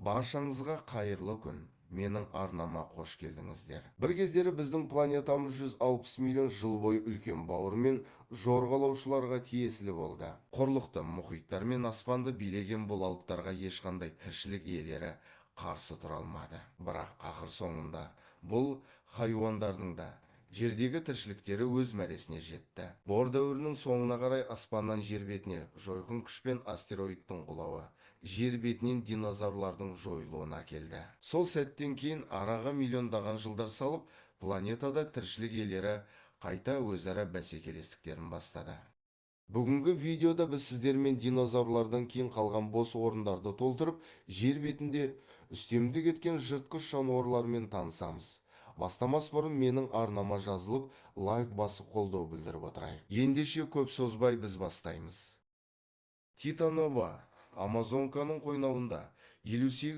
Баршаңызға қайырлы күн! Менің арнама қош келдіңіздер! Бір кездері біздің планетамыз 160 миллион жыл бойы үлкен бауырмен жорғалаушыларға тиесілі болды. Құрлықты, мұхиттар мен аспанды билеген бұл алыптарға ешқандай тіршілік иелері қарсы тұра алмады. Бірақ ақыр соңында бұл хайуандардың да жердегі тіршіліктері өз мәресіне жетті. Бор дәуірінің соңына қарай аспаннан жер бетіне жойқын күшпен астероидтың құлауы жер бетінен динозаврлардың жойылуына әкелді. Сол сәттен кейін араға миллиондаған жылдар салып, планетада тіршілік иелері қайта өзара бәсекелестіктерін бастады. Бүгінгі видеода біз сіздермен динозаврлардан кейін қалған бос орындарды толтырып, жер бетінде үстемдік еткен жыртқыш жануарлармен танысамыз. Бастамас бұрын менің арнама жазылып, лайк басып, қолдау білдіріп отырайық. Ендеше, көп созбай, біз бастаймыз. Титанобоа. Амазонканың қойнауында 58